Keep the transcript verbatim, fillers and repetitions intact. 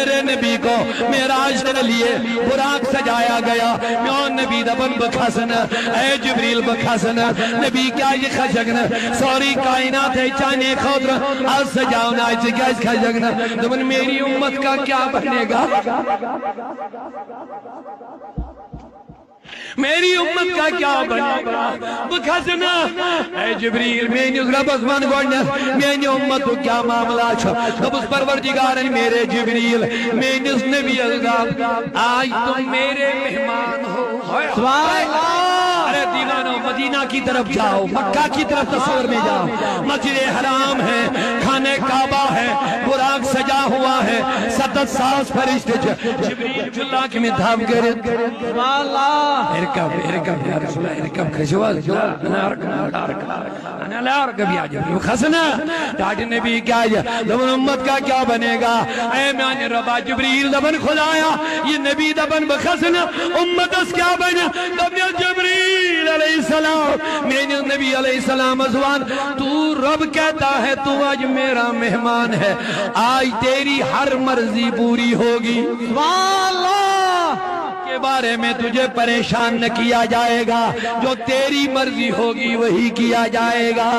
میرے نبی کو معراج کے لیے براق سجایا گیا۔ میون نبی دپان بہٕ کھسہٕ نہٕ، اے جبریل بہٕ کھسہٕ نہٕ۔ نبی کیازِ کھسکھ نہٕ؟ سٲرٕے کائنات ہے چانے خٲطرٕ از سجاونہٕ آیہِ، ژٕ کیازِ کھسکھ نہٕ؟ دوٚپُن میری امت کا کیا بنے گا؟ میری امت کا کیا بنے گا؟ بہٕ کھسہٕ نہٕ۔ اے جبریل، میٲنِس رۄبس ون گۄڈنیتھ، میانہِ امتُک کیٛاہ معاملہ چھُ؟ دوٚپُس، پروردگارن، میرے جبریل، میٲنِس نبی الزام، آج تم میرے مہمان ہو۔ سبحان اللہ۔ ارے دیوانو، مدینہ کی طرف جاؤ، مکہ کی طرف تصور میں جاؤ، مسجد حرام ہے، خانہ کعبہ ہے، براق سجا ہوا ہے، ستت ساس فرشتے چھِ، جبریل چھُ لاکہِ میں دھاو کٔرِتھ۔ سبحان اللہ۔ ارکب، ارکب، یا رسول اللہ، ارکب، کھسِو حظ۔ لا، لا، ارکب، لا، ارکب۔ انا لا ارکب یا جبریل، کھسہٕ نہٕ۔ ٹاٹہِ نبی کیٛازِ؟ دوٚپُن، امت کا کیا بنے گا؟ اے میانہِ رۄبا، جبریل دپان، خدایا، یہِ نبی دپان بہٕ کھسہٕ نہٕ، امتس کیٛاہ بنہِ؟ دوٚپنس، جبریل علیہ السلام، میٲنِس نبی علیہ السلامس ون، تو رب کہتا ہے تو آج میرا مہمان ہے، آج تیری ہر مرضی پوری ہوگی۔ سبحان اللہ۔ کے بارے میں تجھے پریشان نہ کیا جائے گا، جو تیری مرضی ہوگی وہی کیا جائے گا۔